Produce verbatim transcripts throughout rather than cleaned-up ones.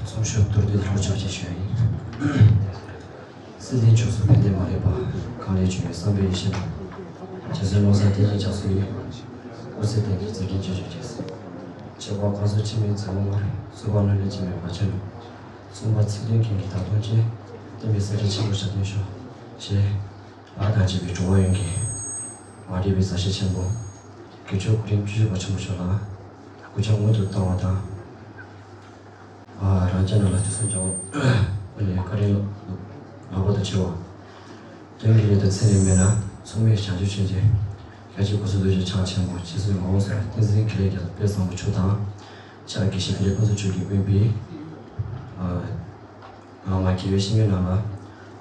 གསུང་ཆོས་མདོར་བསྡུས་ལྷུག་ཆོས་ཅིག་ཞུ་ཡ་ཡིན། སྲིད་དོན་ཕྱོགས་སུ་ཕན་བདེ་མ་ལུས་པ། གང་ལས་བྱུང་བའི་བསམ་པའི་ཡེ་ཤེས་དང་། རྗེ་བཙུན་བློ་བཟང་བསྟན་འཛིན་རྒྱ་མཚོ་ཡི། སྐུ་ཚེ་བརྟན་ཅིང་མཛད་འཕྲིན་རྒྱས་གྱུར་ཅིག། མཆོད་པ་བསྐང་གསོ་འཆི་མེད་མཛད་པ་སྔར། གསོལ་བ་སྣ་ནས་འཆི་མེད་བར་ཆད་ནས། གསུངས་པ་ཚིག་དོན་ཀུན་གྱི་བདག་དང་བཅས། བསྟན་པའི་གསེར་ཁྲི་ཆེན་པོར་ཞབས་བརྟན་ཤོག། ཞེས། བདག་དང་བཅས་པའི་འགྲོ་བ་ཡོངས་ཀྱི་མ་འདྲེས་པའི་མཛའ་བཤེས་ཆེན་པོ། དགེ་ཕྱོགས་སྐུ་རིམ་བཅུ་བཞི་པ་ཆེན་པོ་མཆོག་ལ་སྐུ་ཕྱག་སྔོན་དུ་བཏང་བ་དང་། ཨ། རང་ཅག་རྣམས་ལ་དུས་གསུམ་རྒྱལ་བ་ཀུན་ལས་བཀའ་དྲིན་ལྷག་པར་དུ་ཆེ་བ། དོན་གྱི་སྙིང་དུ་ཚད་ནས་མེད་ན་མཚུངས་མེད་བྱང་ཆུབ་ཆེན་གྱི། རྒྱལ་གཅེས་སྐུ་གསུང་ཐུགས་ཀྱི་ཕྱག་ཆེན་པོ། རྗེ་བཙུན་མ་འོངས་པར་བསྟན་འཛིན་དགེ་ལེགས་རྒྱལ་དཔལ་བཟང་པོ་མཆོག་དང་། ཕྱག་དགེ་བཤེས་དགེ་ལེགས་ཕུན་ཚོགས་མཆོག་གིས་དབེན་པའི། ཨ། བླ་མ་དགེ་བའི་བཤེས་གཉེན་རྣམས་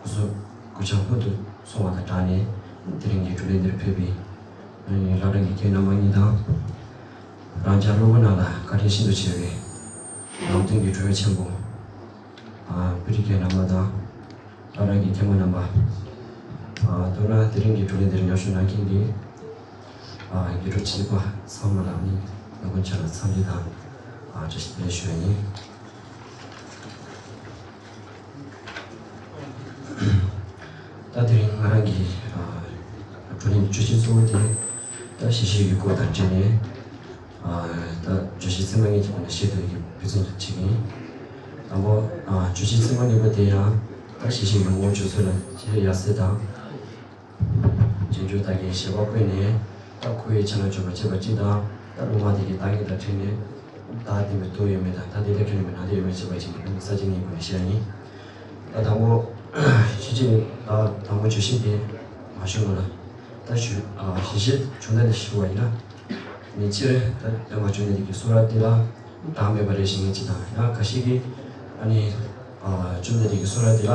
ལ་སྐུ་གཟུགས་སྐུ་ཕྱག་སྔོན་དུ་སོང་བ་དང་སྦྲགས་ནས། དེ་རིང་གི་བགྲོ་གླེང་འདིར་ཕེབས་པའི་བླ་བྲང་གི་རྒན་རྣམ་པ་གཉིས་དང་། རང་ཅག་སློབ་བུ་རྣམས་ལ་བཀའ་དྲིན་ཤིན་ཏུ་ཆེ་བའི་ནང་བསྟན་གྱི་གྲུབ་པ་ཆེན་པོ། ཨ། བོད་རིགས་རྒན་རྣམ་པ་དང་། བླ་བྲང་གི་རྒན་མོ་རྣམ་པ། ཨ། མདོར་ན་དེ་རིང་གི་བགྲོ་གླེང་འདིར་མཉམ་ཞུགས་གནང་མཁན་གྱི། ཨ། དགེ་ཕྲུག་ཆེ་ཕྲ་ཚང་མ་ལ་ནི་སློབ་དཔོན་ཆ་ལ་འཚམས་འདྲི་དང་། ཨ། བཀྲ་ཤིས་བདེ་ལེགས་ཞུ་བ་ཡིན། ད་དེ་རིང་ང་རང་གི། ཨ། བགྲོ་གླེང་བརྗོད་གཞི་གཙོ་བོ་དེ་ད་ཞལ་བཞེས་ཀྱི་སྐོར་དང་འབྲེལ་ནས། ཨ། ད་བརྗོད་གཞི་ཚད་མ་གཉིས་ཀྱི་སྒོ་ནས་བཤད་ཐུབ་ཡག་གི་འབད་བརྩོན་བྱེད་ཀྱི་ཡིན། དང་པོ། ཨ། བརྗོད་གཞི་ཚད་མ་གཉིས་པ་དེ་ཡང་ད་ཞལ་བཞེས་ཀྱི་ངོ་བོ་བརྗོད་ཚུལ་ལ་རྗེས་ཡར་སེ་དང་། རྗེས་འཇུག་དག་གི་བཞེད་པ་བཀོད་ནས། ད་ཁུ་བའི་ཕྱག་ན་བྱོན་པ་ཅེས་པ་གཅིག་དང་། ད་སློབ་མ་དེ་གི་བདག་ཉིད་དང་འཁྲིལ་ནས། བདག་བདེན་པའི་སྟོབས་ཡོད་མེད་དང་། ད་དེ་ལྟར་ཁྱོད་ནི་མི་སྣང་དེ་ཡོད་མེད་ཅེས་པ་བཞིན་གྱི་ས་བཅད་གཉིས་སྒོ་ནས་བཤད་ཡིན། ད་དང་པོ། ཞལ་བཞེས་ད་དང་པོ་བརྗོད་གཞི་དེ་མ་ཞུ་ལ། ད་ཞུ། ཨ། ཞལ་བཞེས་བྱུང་ད་ནས་ཞུ་བ་ཡིན་ན། ནི་སྤྱིར་ད་སྟོན་པ་བཅོམ་ལྡན་འདས་ཀྱི་གསུང་རབ་འདི་ལ་བདག་མེད་པ་རེད་ཞེས་ངེས་ཅིག་དང་། ཡང་འགའ་ཞིག་གིས། ཨ་ནི། ཨ། བཅོམ་ལྡན་འདས་ཀྱི་གསུང་རབ་འདི་ལ་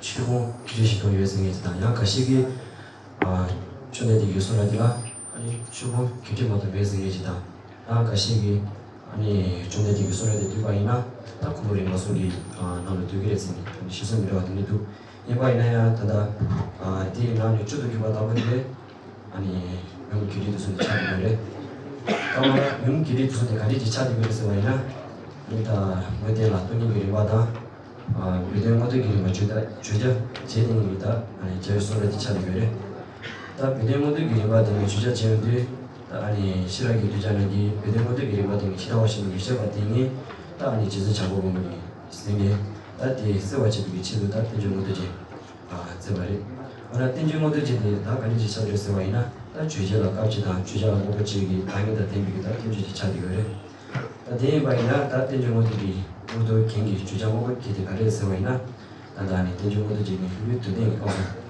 ཆོས་ཕུང་བརྒྱད་ཁྲི་བཞི་སྟོང་ཡོད་ཟེར་མཁན་ཅིག་དང་། ཡང་འགའ་ཞིག་གིས། ཨ། བཅོམ་ལྡན་འདས་ཀྱི་གསུང་རབ་འདི་ལ་ཨ་ནི་ཆོས་ཕུང་བརྒྱད་ཁྲི་མ་གཏོགས་མེད་ཟེར་མཁན་ཅིག་དང་། ཡང་འགའ་ཞིག་གིས་ཨ་ནི་བཅོམ་ལྡན་འདས་ཀྱི་གསུང་རབ་དེ་བསྡུས་པ་ཡིན་ན། ད་ཁོ་བོ་རིམ་པ་གསུམ་གྱི་ནང་ལ་འདུ་གི་རེད་ཟེར་ནས་ཨ་ནི་ཞེ་ས་མི་འདྲ་བ་དེ་འདྲ་འདུག། ཡིན་པ་ཡིན་ན་ཡང་ད་ལྟ། ཨ། དེའི་ནང་ནས་བཅུད་དུ་གྱུར་པ་ལྟ་བུ་དེ། ཨ་ནི་ཡུམ་དགེ་ལྡན་དུ་གསུངས་ཏེ་ཆགས་ཀྱི་ཡོད་རེད། ད་མ་ན་ཡུམ་དགེ་ལྡན་དུ་གསུངས་ཏེ་ག་འདྲས་ཀྱི་ཆགས་ཀྱི་ཡོད་རེད་ཟེར་བ་ཡིན་ན། ཨ་ནི་ད་དངོས་བསྟན་ལ་སྟོང་ཉིད་ཀྱི་རིམ་པ་དང་། ཨ། བོད་དོན་དངོས་བསྟན་གྱི་རིམ་པ་བརྗོད་བྱ་བརྗོད་བྱ་བྱས་ནས་ཡིན་ད། ཨ་ནི་རྒྱལ་བའི་གསུང་རབ་དེ་ཆགས་ཀྱི་ཡོད་རེད། ད་བོད་དོན་དངོས་བསྟན་གྱི་རིམ་པ་དེ་ནི་བརྗོད་བྱ་བྱས་ཡོང་དུས། ད་ཨ་ནི་ཤེས་རབ་ཀྱི་གདུལ་བྱ་རྣམས་ཀྱིས་བོད་དོན་དངོས་བསྟན་གྱི་རིམ་པ་དེ་ནི་ཇི་ལྟ་བ་བཞིན་དུ་མི་ཤེས་པ་དེ་ནི། ད་ཨ་ནི་རྗེ་བཙུན་བྱམས་པ་མགོན་པོ་ཡིན་ཟེར་ནས། ད་དེ་སེལ་བར་བྱེད་པའི་ཆེད་དུ་ད་བསྟན་བཅོས་མངོན་རྟོགས་རྒྱན། ཨ། མཛད་པ་རེད། འོ་ན་བསྟན་བཅོས་མངོན་རྟོགས་རྒྱན་དེ་ད་ག་འདྲ་ཅིག་ཆགས་ཡོད་ཟེར་བ་ཡིན་ན། ད་བརྗོད་བྱ་ལ་སྐབས་གཅིག་དང་། བརྗོད་བྱ་ལ་དངོས་པོ་གཅིག་གི་བདག་ཉིད་དང་ལྡན་པའི་གི་ད་བསྟན་བཅོས་ཅིག་ཆགས་ཀྱི་ཡོད་རེད། ད་དེ་ཡིན་པ་ཡིན་ན། ད་བསྟན་བཅོས་མངོན་རྟོགས་ཀྱི་མངོན་རྟོགས་རྒྱན་གྱི་བརྗོད་བྱ་དངོས་པོ་གཅིག་དེ་ག་རེ་རེད་ཟེར་བ་ཡིན་ན། ད་ལྟ་ནི་བསྟན་བཅོས་མངོན་རྟོགས་རྒྱན་གྱི་ལྷུན་གྱིས་དུ་ལྡན་གྱི་སྐབས་སུ།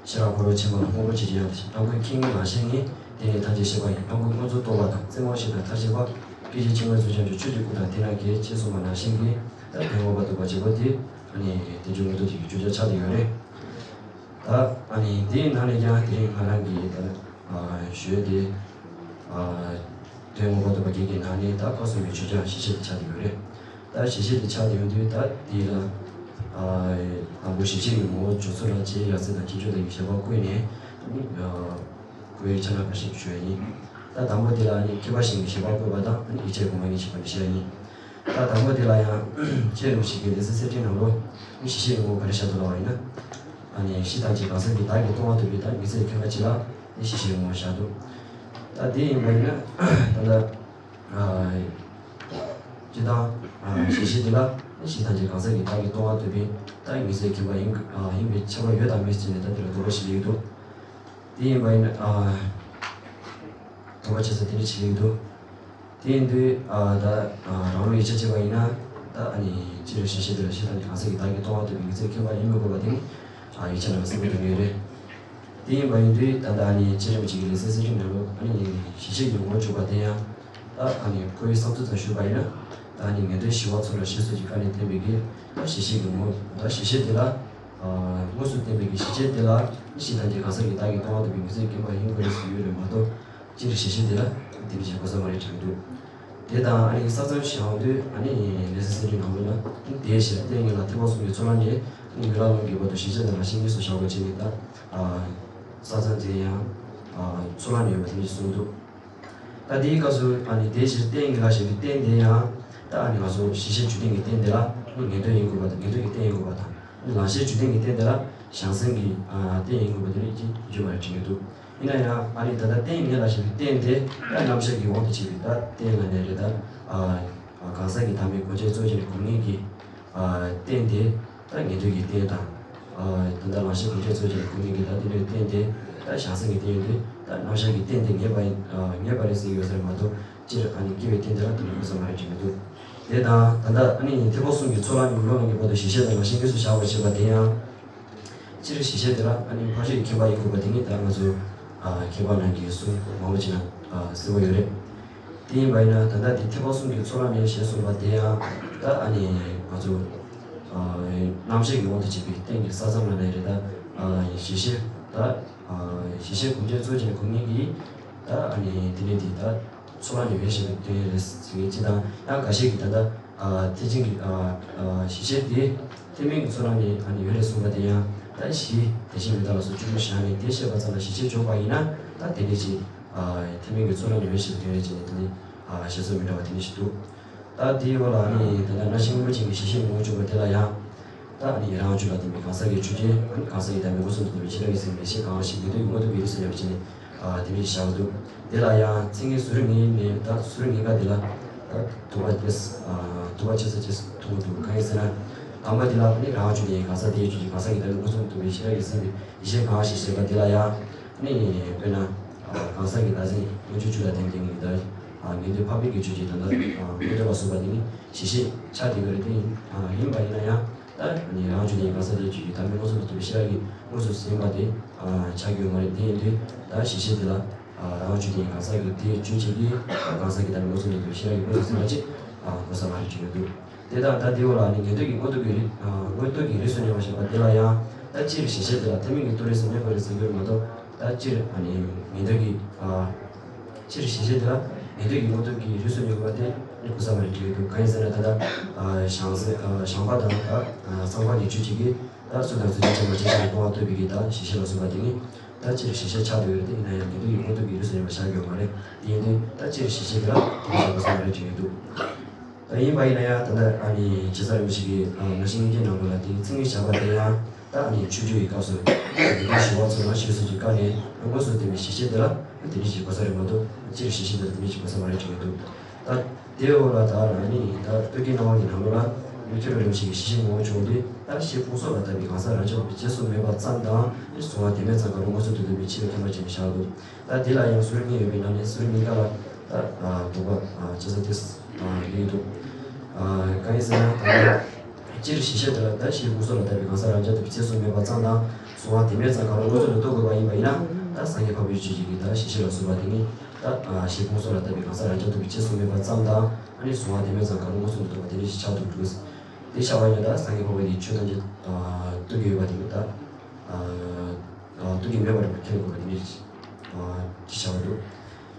ཤེས་རབ་འཁོར་ལོ་ཆེན་པོ་ལ་དངོས་པོ་ཅི་ཡང་། རྣམ་ཀུན་མཁྱེན་ཉིད་ལག་ཤེས་ཉིད། དེ་ནི་ཐམས་ཅད་ཤེས་པ་ཡིན། རྣམ་ཀུན་མངོན་རྫོགས་རྟོགས་པ་དང་། རྩེ་མོར་ཤེས་དང་མཐར་ཕྱིན་པ། སྐད་ཅིག་གཅིག་མ་ཚུལ་ཅན་གྱི་ཆོས་ཀྱི་སྐུ་དང་། དེ་རྣམས་ཀྱི་རྗེས་སུ་མ་ནང་བཞིན་གྱི། ད་དོན་ངོ་མ་འདུག་པ་བྱེད་པོ་དེ། ཨ་ནི་བསྟན་བཅོས་མངོན་རྟོགས་རྒྱན་གྱི་བརྗོད་བྱ་ཆགས་ཏེ་ཡོད་རེད། ད་ཨ་ནི་དེའི་ནང་ནས་ཀྱང་དེ་རིང་ང་རང་གིས་ད་ཨ་ཞུས་ཏེ། ཨ་དོན་ངོ་མ་འདུག་པ་བརྒྱད་ཀྱི་ནང་ནས་ད་སྐབས་སུ་མའི་བརྗོད་བྱ་ཞལ་བཞེས་དེ་ཆགས་ཏེ་ཡོད་རེད། ད་ཞལ་བཞེས་དེ་ཆགས་ཏེ་ཡོང་དུས། ད་དེ་ལ་ཨ་དང་པོ་ཞལ་བཞེས་ཀྱི་ངོ་བོ་བརྗོད་ཚུལ་ལ་རྗེ་ཡབ་སྲས་དང་ཆོས་འབྱུང་དང་གི་བཞེད་པ་བཀོད་ནས། ཨ་ཁོའི་ཆ་ལ་འགའ་ཞིག་ཞུ་ཡ་ཡིན། ད་དང་པོ་དེ་ལ་ནི་མཁས་པ་གཞན་གྱི་བཞེད་པ་བཀོད་པ་དང་། ཡིད་ཆེས་གོང་མ་གཉིས་ཕྱེ་བ་ནས་བཤད་ཡིན། ད་དང་པོ་དེ་ལ་ཡང་རྗེ་རིན་པོ་ཆེ་གིས་ལེགས་བཤད་གསེར་ཕྲེང་ནང་ལོགས་ནི་ཞལ་བཞེས་ངོ་བོ་ག་རེ་བཞག་འདུག་ལབ་པ་ཡིན་ན། ཨ་ནི་གཞི་ཐམས་ཅད་གང་ཟག་གི་བདག་གིས་སྟོང་པ་ཐོབ་པའི་ད་ངེས་ཚིག་ཁྱད་པར་ཅན་ལ་ནི་ཞལ་བཞེས་ངོ་བོ་བཞག་འདུག། ད་དེ་ཡིན་པ་ཡིན་ན། ད་ལྟ་ཨ་སྤྱིར་བཏང་ཨ་ཞལ་བཞེས་དེ་ལ་ནི་གཞི་ཐམས་ཅད་གང་ཟག་གི་བདག་གིས་སྟོང་པ་ཐོབ་པའི་ད་ངེས་ཚིག་ཁྱད་པར་ཡིན་ཨ་ཡིན་པའི་ཁྱད་པར་ཡོད་དམ་མེད་ཟེར་ནས་ད་དེ་ལ་དོགས་པ་ཞིག་སླེབས་འདུག། དེ་ཡིན་པ་ཡིན་ན། ཨ་དོགས་པ་ཆེ་ས་དེ་འདྲ་ཞིག་སླེབས་འདུག། དེ་ཡིན་དུས་ཨ་ད་ཨ་རང་ལུགས་ཡིག་ཆ་བྱས་པ་ཡིན་ན། ད་ཨ་ནི་སྤྱིར་ཞལ་བཞེས་དེ་ལ་གཞི་ཐམས་ཅད་གང་ཟག་གི་བདག་གིས་སྟོང་པ་ཐོབ་པའི་ངེས་ཚིག་ཁྱད་པར་ཡིན་མི་དགོས་པ་དེ་ནི་ཨ་ཡིག་ཆ་ནང་ལ་གསལ་པོ་འདོན་གྱི་ཡོད་རེད། དེ་ཡིན་པ་ཡིན་དུས་ད་ལྟ་ཨ་ནི་རྗེ་རིན་པོ་ཆེ་གིས་ལེགས་བཤད་གསེར་ཕྲེང་ནང་ལོགས་ཨ་ནི་ཞལ་བཞེས་ཀྱི་ངོ་བོ་བརྗོད་པ་དེ་ཡང་། ད་ཨ་ནི་ཁོའི་བསམ་ཚུལ་ཙམ་ཞུས་པ་ཡིན་ན། ད་ཨ་ནི་ངེས་དོན་ཞི་བ་མཚོ་ལ་ཞེས་སོགས་ཀྱི་བཀའ་ནས་བསྟན་པའི་གི་ད་ཞལ་བཞེས་ཀྱི་ངོ་བོ། ད་ཞལ་བཞེས་དེ་ལ་ཨ་དངོས་སུ་བསྟན་པའི་གི་ཞལ་བཞེས་དེ་ལ་ནི་གཞི་ཐམས་ཅད་གང་ཟག་གི་བདག་གིས་སྟོང་པ་ཐོབ་པའི་ངེས་ཚིག་ཁྱད་པར་ཡིན་དགོས་རེད་ཟེར་ཡོད་རེད་མ་གཏོགས། སྤྱིར་ཞལ་བཞེས་དེ་ལ་དེ་འདྲ་ཞིག་གོ་ས་མ་རེད་དྲན་འདུག། དེ་དང་ཨ་ནི་ས་མཚམས་ཤིག་ཡོང་དུས། ཨ་ནི་ལེགས་བཤད་གསེར་ཕྲེང་ནང་ལོགས་ལ་ནི་དེའི་ཕྱིར་ལྟས་ངན་ལ་ཐེག་པ་གསུམ་གྱི་ཚོགས་ལ་ནི་ནི་མི་ལ་ལུང་གི་བར་དུ་ཞལ་བཞེས་དང་རང་བཞིན་གཉིས་སུ་བཞག་དགོས་ཅེས་ནི། ད་ཨ་ས་མཚམས་དེ་ཡང་ཨ་ཚོགས་ལ་ནི་ཡོད་པ་དེ་འདྲ་ཞིག་གསུངས་འདུག། ད་དེའི་སྐབས་སུ་ཨ་ནི་དེའི་ཕྱིར་ལྟས་ངན་ལ་ཞེས་པའི་རྟེན་དེ་ཡང་ ད་ཨ་ནི་ང་ཚོ་གཞི་ཤེས་རྒྱུ་རྐྱེན་གྱི་རྟེན་དེ་ལ་ངེས་དོན་ཡིན་དགོས་པ་དང་། ངེས་དོན་གྱི་རྟེན་ཡིན་དགོས་པ་དང་། ལང་ཤེས་རྒྱུ་རྐྱེན་གྱི་རྟེན་དེ་ལ་བྱང་སེམས་ཀྱི་ཨ་རྟེན་ཡིན་དགོས་པ་དེ་རིགས་ཀྱི་རྒྱུ་མ་རེད་དྲན་གྱི་འདུག་ཡིན་ན་ཡང་ཨ་ནི་ད་ལྟ་རྟེན་ངེས་ལ་ཞེས་པའི་རྟེན་དེ་ད་རྣམ་གཞག་གི་དབང་དུ་བྱས་པའི་ད་རྟེན་ལ་ནི་རེད། ད་ཨ་གང་ཟག་གི་བདག་མེད་གོ་ཆའི་རྩོད་གཞི་ནི་གོ་ངེས་ཀྱི་ཨ་རྟེན་དེ་ད་ངེས་དོན་གྱི་རྟེན་དང་། ཨ་ད་ལྟ་ལང་ཤེས་གོ་ཆའི་རྩོད་གཞི་ནི་གོ་ངེས་ཀྱི་ད་རྟེན་དེ་རྟེན་དེ་ད་བྱང་སེམས་ཀྱི་རྟེན་ཡིན་དུས། ད་རྣམ་གཞག་གི་རྟེན་དེ་ངེས་པ་ཡིན། ཨ་ངེས་པ་རེད་ཟེར་ཡོད་ས་རེད་མ་གཏོགས། སྤྱིར་ཨ་ནི་སྐྱེ་བའི་རྟེན་དེ་ལ་དེ་འདྲ་གོ་ས་མ་རེད་དྲན་གྱི་འདུག་དེ་དང་ད་ལྟ་ཨ་ནི་ཐེག་པ་གསུམ་གྱི་ཚོགས་ལ་ནི་མི་སློབ་རྣམས་ཀྱི་བར་དུ་གཞི་ཤེས་དང་ལང་ཤེས་དངོས་སུ་བཞག་པར་བྱེད་པ་དེ་ཡང་། སྤྱིར་གཞི་ཤེས་དེ་ལ་ཨ་ནི་འཕགས་ཆོས་ཀྱི་མཁྱེན་པ་ཡིན་དགོས་པ་དེ་ནི་ད་ང་ཚོ་ཨ་མཁས་པ་རྣམས་ཀྱིས་གསུང་མང་པོ་ཅིག་ན་ཨ་གསལ་པོ་ཡོད་རེད། དེ་ཡིན་པ་ཡིན་ན་ད་ལྟ་འདི་ཐེག་པ་གསུམ་གྱི་ཚོགས་ལ་ནི་ཞེས་གསུངས་པ་དེ་ཡང་ད་ཨ་ནི་ང་ཚོ་ཨ་རྣམ་གཞག་གི་དབང་དུ་བྱས་པའི་རྟེན་གྱི་ས་མཚམས་ལ་ནི་རེད། ད་ཨ་གཞི་ཤེས་ད་ཨ་གཞི་ཤེས་གོ་ཆའི་རྩོད་གཞི་ནི་གོ་ངེས་ཀྱི་ད་ཨ་ནི་དེ་ནི་འདི་ད། ཚོགས་ལ་ནི་ཡོད་ཞེས་པའི་དོན་རེད་ཟེར་གྱི་ཅི་དང་། ཡང་འགའ་ཤས་ཀྱིས་ད་ལྟ་ཨ་ཐེག་ཆེན་གྱི་ཨ་ཨ་གཞི་ཤེས་དེ་ཐེག་དམན་གྱི་ཚོགས་ལ་ནི་ཨ་ནི་ཡོད་རེད་གསུངས་པ་དེ་ཡང་། ད་གཞི་དེ་བཞིན་མི་རྟག་ལ་སོགས་བཅུ་དྲུག་བཞག་ནས་དེ་བཤད་པ་ཙམ་ལ་གཞི་ཤེས་འཇོག་པ་ཡིན་ན། ད་དེ་ནི་ཅི་ཨ་ཐེག་དམན་གྱི་ཚོགས་ལ་ནི་ཡོད་ཞེས་པའི་དོན་རེད་ཅེས་ནི་དེ་ནི་ཨ་བཤད་སྲོལ་མི་འདྲ་བ་དེ་ནི་ཞིག་འདུག་ད་དེའི་འོག་ལ་ནི་ད་ལྟ་རྣམ་ཤེས་དངོས་པོ་ཅན་གྱི་གཞི་ཤེས་ངོ་བོ་བྱུང་བ་དེ་ལ་ཡང་། ད་ནི་རང་རྒྱུད་ལ་ལྡན་པའི་གང་ཟག་གི་ཆོས་ཅན། གང་ཟག་གི་བདག་མེད་མངོན་སུམ་དུ་རྟོགས་པའི་ཤེས་རབ་ཀྱི་སེམས་ལས་ཤེས་གང་ཞིག་ངེས་དོན་གྱི་དངོས་སྟོབས་ཀྱི་རིགས་སུ་གནས་པ་ཅན་ནི་ཨ་དེ་འདྲ་ཞིག་བྱ་བ་འདུག་དེ་ལ་ཡང་མཚན་ཉིད་གཟུགས་རིས་ངེས་མེད། ད་གཟུགས་རིས་ངེས་པ་དེ་ལ་ད་དུ་བ་དེ་ཨ་དུ་བ་ཅི་ས་ཅི་ས་མཐོང་གི་འདུག་གང་ཡིན་ཟེར་ན། དང་པོ་དེ་ལ་ནི་རང་རྒྱུད་ལྡན་གང་ཟག་དེའི་རྒྱུད་ཀྱི་གང་ཟག་གི་བདག་མེད་མངོན་སུམ་དུ་རྟོགས་པའི་ཤེས་རབ་ཀྱི་སེམས་ལས་ཤེས་གང་ཞིག་ཞེས་པ་དེ་ལ་ཡང་ནི་དཔེར་ན་ཨ་གང་ཟག་གི་བདག་འཛིན་མངོན་གྱུར་བཅུ་ལ་བརྟེན་ཏེ་ངེས་ད་ཨ་ངེས་དོན་འཕགས་པའི་གི་ཆོས་ཅན་ད་ལྟ་ཨ་མངོན་འདོད་ལ་སོགས་པ་དེ་ནི་གཞི་ཤེས་ཆགས་བསྡད་པ་རེད། དེ་ཡིན་ཨ་ཡིན་པ་ཡིན་ན་ཡང་། ད་ནི་རང་རྒྱུད་ལྡན་གང་ཟག་དེའི་རྒྱུད་ཀྱི་བདག་མེད་མངོན་སུམ་དུ་རྟོགས་པའི་ཤེས་རབ་ཀྱིས་མངོན་སུམ་ཟིན་པ་དེ་ཨ་ཆགས་ཀྱི་ཡོད་མ་རེད། དེ་ཡིན་དུས་ད་གཞི་ཤེས་དེ་ལ་ཨ་རང་རྒྱུད་ལྡན་གང་ཟག་གི་དེའི་རྒྱུད་ཅིག་གིས་ད་གང་ཟག་གི་བདག་མེད་མངོན་སུམ་དུ་རྟོགས་པའི་ཤེས་རབ་ཀྱིས་མངོན་སུམ་ཟིན་པ་ཅིག་ཨ་གོ་ས་མ་རེད་དྲན་གྱི་འདུག་དེ་དང་ད་དེའི་འོག་ལ་ནི་ངེས་དོན་གྱི་དངོས་སྟོབས་ཀྱི་རིགས་ཨ་དངོས་སྟོབས་ཀྱི་རིགས་སུ་གནས་པ་ཞེས་པ་དེ་ལ་ཡང་། ད་སྤྱིར་གཞི་ཤེས་དེ་ལ་ཐེག་དམན་གྱི་རྟོགས་རིགས་སུ་གནས་དགོས་རེད་ཟེར་རྒྱུ་རེད་མ་གཏོགས། ད་སྤྱིར་ཨ་ནི་ངེས་དོན་གྱི་ཨ་སྤྱིར་གཞི་ཤེས་དེ་ལ་ངེས་དོན་གྱི་དངོས་སྟོབས་ཀྱི་རིགས་སུ་གནས་དགོས་པ་དེ་ནི་གོ་ས་མ་རེད་དྲན་གྱི་འདུག་གང་ཡིན་ཟེར་ན་ད་ལྟ་ཨ་བྱང་སེམས་ཨ་བྱམས་པ་དང་ད་ཨ་སེམས་དཔའ་གི་རྒྱུད་ཅིག་གིས་ད་སུ་དང་སུ་གཉིས་ཀྱང་མ་བྱས་ཤིང་སྤོང་བ་བསྟོད་པའི་གི་ད་གཞི་ཤེས་ལ་སོགས་པ་དེ་ནི་ད་སྤྱིར་གཞི་ཤེས་ཆགས་བསྡད་ཡོད་རེད། དེ་ཡིན་ན་ཡང་ངེས་དོན་གྱི་དངོས་སྟོབས་ཀྱི་རིགས་སུ་གནས་པ་ཆགས་ཀྱི་ཡོད་མ་རེད། དེ་ཡིན་དུས་ད་སྤྱིར་གཞི་ཤེས་དེ་ལ་དེ་འདྲ་ཞིག་གོ་ས་མ་རེད་དྲན་གྱི་འདུག་ད་ཡིན་པ་ཡིན་ན་ཡང་ད་ལྟ་ཨ་ནི་རྗེ་བཙུན་རིན་པོ་ཆེ་གིས་ཨ་ང་བཞིན་སྙིང་རྗེའི་ནང་ལོགས་ལ་དེའི་མཚན་ཉིད་བཞག་པ་དེ་ཡང་ད་ཨ་ནི་ཆོས་བརྒྱུད་ཀྱི་སྐབས་སུ་དགེ་འདུན་ཞི་བ་འཚོ་དང་ཞེས་སོགས་ཀྱི་བཀའ་ནས་མངོན་སུམ་སྟོན་པའི་གཞི་ཤེས་དེ་ལ་དེ་འདྲ་ཞིག་གོ་ས་རེད་མ་གཏོགས། སྤྱིར་གཞི་ཤེས་དེ་ལ་དེ་འདྲ་ཞིག་གོ་ས་མ་རེད་དྲན་གྱི་འདུག་ད་དེའི་འོག་ལ་ད་ཨ་ནི་ད་རྟོག་གེའི་སྣང་བ་གི་ནང་ལོགས་ལ་མི་མཁས་པའི་རིན་པོ་ཆེ་གི་གཞི་ཤེས་ངོ་བོ་བྱུང་སྟེ། ད་གཞི་ཕུང་སོགས་ལ་ལྟ་བུའི་གང་ཟག་རང་རྐྱ་ཐུབ་པའི་རྗེས་སུ་སྨོན་པ་ཙམ་དང་། གཟུང་བ་བདེན་མེད་ཙམ་གང་རུང་མངོན་སུམ་དུ་རྟོགས་པའི་ཕྱིར་མཁྱེན་པ་ཅན་ཞེས་བྱ་བ་འདུག་ད་དེ་ལ་ཡང་ཟུར་གཉིས་ཡོད་པའི་ནང་ནས་ཟུར་གཉིས་ཀ་ལ་ད་ཨ་དོགས་པ་ཨ་ཅི་ཟེར་ཏེ་ཨ་ཡོད་འདུག་ཨ་གང་ཡིན་ཟེར་ན། ད་སྤྱིར་གཞི་ཤེས་དེ་ལ་ད་གཞི་ཕུང་སོགས་ལ་ལྟ་བུའི་གང་ཟག་རང་རྐྱ་ཐུབ་པའི་རྗེས་སུ་སྨོན་པ་ཙམ་དང་། གཟུང་བ་བདེན་མེད་ཙམ་གང་རུང་མངོན་སུམ་དུ་རྟོགས་དགོས་པ་ཡིན་པ་ཡིན་ན། ད་སངས་རྒྱས་འཕགས་པའི་ཆོས་ཅན་གྱི་ད་གཞི་ཤེས་ལ་སོགས་པ་དེ་ནི་ད་ཨ་གཞི་ཕུང་སོགས་ལ་ལྟ་བུའི་གང་ཟག་རང་རྐྱ་ཐུབ་པའི་རྗེས་སུ་སྨོན་པ་ཙམ་དང་། ཨ་ནི་གཟུང་བ་བདེན་མེད་ཙམ་གང་རུང་མངོན་སུམ་དུ་རྟོགས་པ་དེ་ནི་ཞིག་ཆགས་འདུག་འདུག་དེ་ཆགས་པ་ཡིན་ན་ད་སངས་རྒྱས་འཕགས་པ་དེའི་ཆོས་ཐམས་ཅད་ཨ་རྟོགས་ཀྱི་ཡོད་པ་དེ་ནི་ད་ཨ་ཨ་རྟོགས་ཀྱི་མེད་པ་རེད་པ་མཁྱེན་དགོས་པ་དེ་ནི་ཨ་ཅི་བྱ་བ་འདུག་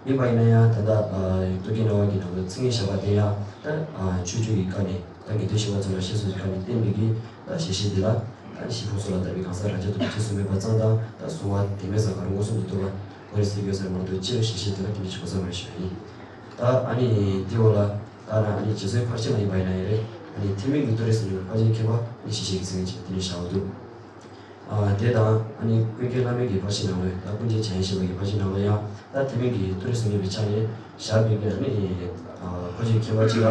ཡིན་པ་ཡིན་ན་ཡང་ད་ལྟ་ཨ་རྟོག་གེའི་སྣང་བ་གི་ནང་དུ་མཚན་ཉིད་བཞག་པ་དེ་ཡང་ད་ཨ་ཆོས་བརྒྱུད་ཀྱི་བཀའ་ནས། ད་ངེས་དོན་ཞི་བ་འཚོ་དང་ཞེས་སོགས་ཀྱི་བཀའ་ནས་བསྟན་པའི་གི་ད་གཞི་ཤེས་འདི་ལ་ད་གཞི་ཕུང་སོགས་ལ་ལྟ་བུའི་གང་ཟག་རང་རྐྱ་ཐུབ་པའི་རྗེས་སུ་སྨོན་པ་ཙམ་དང་། ད་གཟུང་བ་བདེན་མེད་ཙམ་གང་རུང་མངོན་སུམ་དུ་རྟོགས་པ་དགོས་རེད་ཟེར་ཡོད་ས་རེད་མ་གཏོགས། སྤྱིར་གཞི་ཤེས་འདི་ལ་དེ་འདྲ་ཞིག་གོ་ས་མ་རེད་ཞུ་བ་ཡིན། ད་ཨ་ནི་དེའི་འོག་ལ་ད་ནི་ཨ་ནི་རྗེ་བཙུན་ཕར་ཕྱིན་ལ་ཡིན་པ་ཡིན་ན་ཡང་རེད། ཨ་ནི་ཐེག་དམན་གྱི་མཐོ་རིས་སུ་གནས་པའི་འཕགས་ཆོས་མཁྱེན་པ་ནི་གཞི་ཤེས་ཀྱི་མཚན་ཉིད་ཅན་དེ་འདྲ་བཞག་པ་འདུག་ཨ་དེ་དང་ཨ་ནི་ཀུན་མཁྱེན་བླ་མེད་ཀྱི་ཕར་ཕྱིན་ནང་ལོགས། ད་ཀུན་མཁྱེན་འཇམ་དབྱངས་བཞད་པའི་ཕར་ཕྱིན་ནང་ལོགས་ཡང་ད་ཐེག་དམན་གྱི་མཐོ་རིས་སུ་གནས་པའི་ཆ་ནས་བཞག་པའི་གི་ཨ་ནི་ཨ་ཕར་ཕྱིན་མཁྱེན་པ་གཅིག་ལ་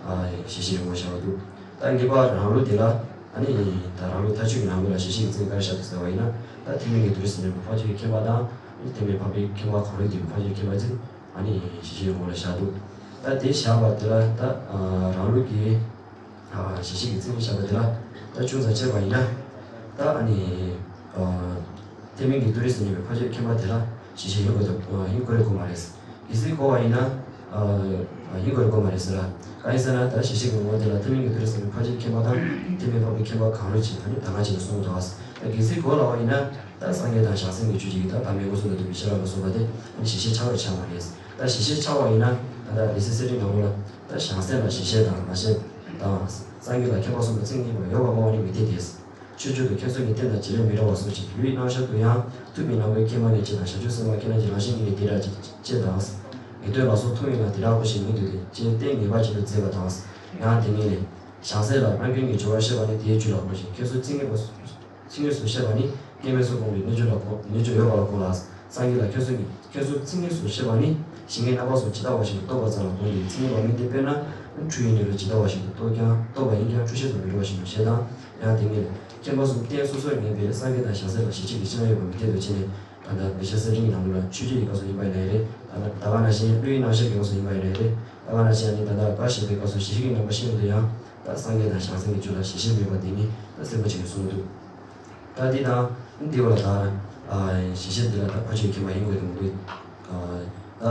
ཨ་གཞི་ཤེས་ངོ་བོ་བཞག་པ་འདུག་ད་ངེས་པ་རང་ལུགས་དེ་ལ་ཨ་ནི་ད་རང་ལུགས་མཐའ་དཔྱོད་ཀྱི་ནང་ལོགས་ལ་གཞི་ཤེས་ཀྱི་མཚན་ག་རེ་བཞག་འདུག་ཟེར་བ་ཡིན་ན། ད་ཐེག་དམན་གྱི་མཐོ་རིས་སུ་གནས་པའི་ཕར་ཕྱིན་མཁྱེན་པ་དང་། ཨ་ནི་ཐེག་དམན་འཕགས་པའི་མཁྱེན་པ་གང་རུང་དེ་ཕར་ཕྱིན་མཁྱེན་པ་ཅིག་ཨ་ནི་གཞི་ཤེས་ངོ་བོ་ལ་བཞག་འདུག་ད་དེ་བཞག་པ་དེ་ལ་ད་ཨ་རང་ལུགས་ཀྱི་ཨ་གཞི་ཤེས་ཀྱི་མཚན་ཉིད་བཞག་པ་དེ་ལ་ད་ཅུང་ཙམ་དཔྱད་པ་ཡིན་ན། ད་ཨ་ནི་ཨ་ཐེག་དམན་གྱི་མཐོ་རིས་སུ་གནས་པའི་ཕར་ཕྱིན་མཁྱེན་པ་དེ་ལ་གཞི་ཤེས་ཡིན་དགོས་དང་ཡིན་དགོས་རེད་དགོས་མ་རེད། གལ་སྲིད་དགོས་པ་ཡིན་ན་ཨ་ཡིན་དགོས་རེད་དགོས་མ་རེད་ཟེར་ལ། གང་ཡིན་ཟེར་ན་ད་གཞི་ཤེས་ཀྱི་ངོ་བོ་དེ་ལ་ཐེག་དམན་གྱི་མཐོ་རིས་སུ་གནས་པའི་ཕར་ཕྱིན་མཁྱེན་པ་དང་། ཐེག་དམན་འཕགས་པའི་མཁྱེན་པ་གང་རུང་ཅིག་ཨ་ནི་ད་ག་ཅིག་ལ་གསུངས་འདུག་ཨ། ད་གལ་སྲིད་དགོས་ལབ་པ་ཡིན་ན། ད་སངས་རྒྱས་དང་བྱང་སེམས་ཀྱི་ཆོས་ཅན་གྱི་ད་བདག་མེད་མངོན་སུམ་དུ་རྟོགས་པའི་ཤེས་རབ་ལ་སོགས་པ་དེ་ཨ་ནི་གཞི་ཤེས་ཆགས་པར་བྱ་བ་རེད། ད་གཞི་ཤེས་ཆགས་པ་ཡིན་ན། ད་ལྟ་ལེགས་བཤད་གསེར་ཁྲིའི་ནང་ལོགས་ལ། ད་བྱང་སེམས་ལ་གཞི་ཤེས་དང་ལང་ཤེས་དང་། སངས་རྒྱས་ལ་མཁྱེན་པ་གསུམ་དང་མཚན་ཉིད་པ་ཡོད་པར་སྨྲ་བ་ནི་མི་འཐད་དེ། ཆོས་བརྒྱུད་དུ་མཁྱེན་ཚུལ་གྱི་རྟེན་དང་བྱེད་ལས་མི་འདྲ་བ་སོགས་ཀྱི་ལུས་རྣམ་གཞག་ཏུ་ཡང་ཐུབ་པའི་ནང་པའི་མཁྱེན་པ་ནི་གཅིག་དང་། བྱང་ཆུབ་སེམས་དཔའ་མཁྱེན་ན་གཅིག་ལང་ཤེས་ཉིད་ནི་དེ་འདྲ་གཅིག་དང་། ངེས་དོན་ལ་སོགས་མཐོང་བས་ན་དེ་དག་གོ་ཞེས་མིང་འདོགས་ཏེ། ཅེས་ཏིང་ངེས་པ་ཅན་དུ་མཛད་པ་དང་། ཡང་དེ་ཉིད་ལས། བྱང་སེམས་ལ་རྣམ་མཁྱེན་གྱི་སྦྱོར་བ་བཤད་པ་ནི་དེའི་རྒྱུད་ལ་གོ་ཞིང་། མཁྱེན་གསུམ་མཚན་ཉིད་པ་མཚན་ཉིད་སུ་བཤད་པ་ནི་སྐྱེ་མེད་སོགས་སྤོང་བའི་རྣལ་འབྱོར་ལ་གོ། རྣལ་འབྱོར་ཡོད་པ་ལ་གོ་ལ། སངས་རྒྱས་ལ་མཁྱེན་གསུམ་གྱི་མཁྱེན་གསུམ་མཚན་ཉིད་སུ་བཤད་པ་ནི་ཞིང་ཁའི་རྣམ་པ་སོགས་ཇི་ལྟ་བ་བཞིན་དུ་རྟོགས་པ་ཙམ་ལ་གོ་སྟེ། མཚན་ཉིད་པ་མིན་ཏེ། དཔེར་ན་འཕྲུལ་ཡུལ་ནི་རོ་ཇི་ལྟ་བ་བཞིན་དུ་རྟོགས་ཀྱང་རྟོགས་པ་ཡིན་ཀྱང་འཕྲུལ་ཤེས་སུ་མི་འགྲོ་བ་བཞིན་དུ་ཞེས་དང་། ཡང་དེ་ཉིད་ལས། མཁྱེན་པ་གསུམ་རྟེན་སོ་སོར་ངེས་པའི་སངས་རྒྱས་དང་བྱང་སེམས་ལ་གཞི་གཅིག་གི་ཕྱིར་ན་ཡོད་པ་མི་འཐད་དོ་ཞེས་ནས། ད་ལྟ་བེ་ཤ་སེ་རིང་གི་ནང་ལོགས་ལ་ཆོས་བརྒྱུད་ཀྱི་སྐབས་སུ་ཡིན་པ་ཡིན་ན་རེད། ད་ལྟ་ད་ག་ནང་བཞིན་བློ་ཡི་རྣམ་གཞག་གི་སྐབས་སུ་ཡིན་པ་ཡིན་ན་རེད། ད་ག་ནང་བཞིན་ཨ་ནི་ད་ལྟ་བཀའ་བཞིན་པའི་སྐབས་སུ་གཞི་ཤེས་ཀྱི་རྣམ་པ་ཤེས་ཡོང་དུས་ཡང་། ད་སངས་རྒྱས་དང་བྱང་སེམས་ཀྱི་རྒྱུད་ལ་གཞི་ཤེས་མེད་པ་དེ་ནི་ད་གསལ་པོ་ཅིག་གསུངས་འདུག་ད་འདི་དང་འདི་བ་ལ་ད་གཞི་ཤེས་འདི་ལ་ད་ཕ་ཆོས་ཀྱི་ཁྱད་པར་ཡིན་དགོས་དང་མི་དགོས། ད་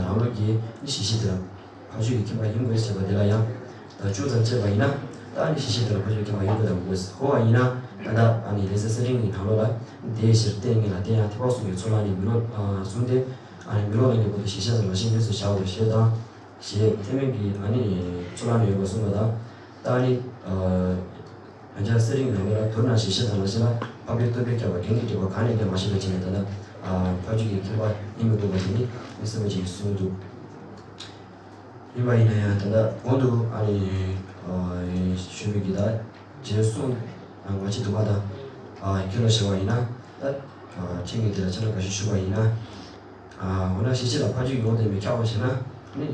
རང་ལུགས་ཀྱི་གཞི་ཤེས་འདི་ལ་ཕ་ཆོས་ཀྱི་ཁྱད་པར་ཡིན་དགོས་ཟེར་བ་འདི་ལ་ཡང་། ད་ཅུང་ཙམ་དཔྱད་པ་ཡིན་ན། ད་ཨ་ནི་གཞི་ཤེས་འདི་ལ་ཕ་ཆོས་ཀྱི་ཁྱད་པར་ཡིན་དགོས་དང་མི་དགོས་ཟེར་གོ་བ་ཡིན་ན། ད་ལྟ་ཨ་ནི་ལེ་ཚན་གསེར་ཕྲེང་གི་ནང་ལོགས་ལ། དེའི་ཕྱིར་ལྟས་ངན་ལ་བརྟེན་ཡང་ཐེག་པ་གསུམ་གྱི་ཚུལ་ལ་ནི་མི་སློབ་བཟུང་སྟེ། ཨ་ནི་མི་སློབ་ལ་ངེས་པར་དུ་གཞི་ཤེས་དང་ལམ་ཤེས་གཉིས་སུ་བྱའོ་ཞེས་དང་། ཞེས་ཐེག་དམན་གྱི་ཨ་ནི་ཚུལ་ལ་ནི་ཡོད་པར་གསུངས་པ་དང་། ད་ཨ་ནི་ང་ཅག་གསེར་ཕྲེང་ནང་ལོགས་ལ་མདོར་ན་གཞི་ཤེས་དང་ལམ་ཤེས་ལ་འཕགས་པའི་སྟོན་པས་ཁྱབ་པ་རྒྱན་གྱིས་སྤྲས་པ་གང་ནས་ཀྱང་མ་ཤེས་པའི་ཕྱིར་ནི། ད་ལྟ་ཕ་ཆོས་ཀྱི་ཁྱད་པར་ཡིན་མི་དགོས་པ་དེ་ནི་གསལ་པོ་ཅིག་གསུངས་འདུག་ཡིན་པ་ཡིན་ན་ཡང་ད་ལྟ་གོང་དུ་ཨ་ནི་ཞུས་པའི་གི་ད་རྗེས་གསུངས་ང་ཅི་འདུག་པ་དང་། ཁྱོད་ལ་ཞུ་བ་ཡིན་ན། ད་ཁྱེད་ཀྱིས་དེ་ལ་ཆ་ལ་ག་ཞིག་ཞུ་བ་ཡིན་ན། འོ་ན་གཞི་ཤེས་ལ་ཕ་ཆོས་ཀྱི་ངོ་བོ་དེ་མི་ཁྱབ་པ་བྱས་ན། ཨ་ནི་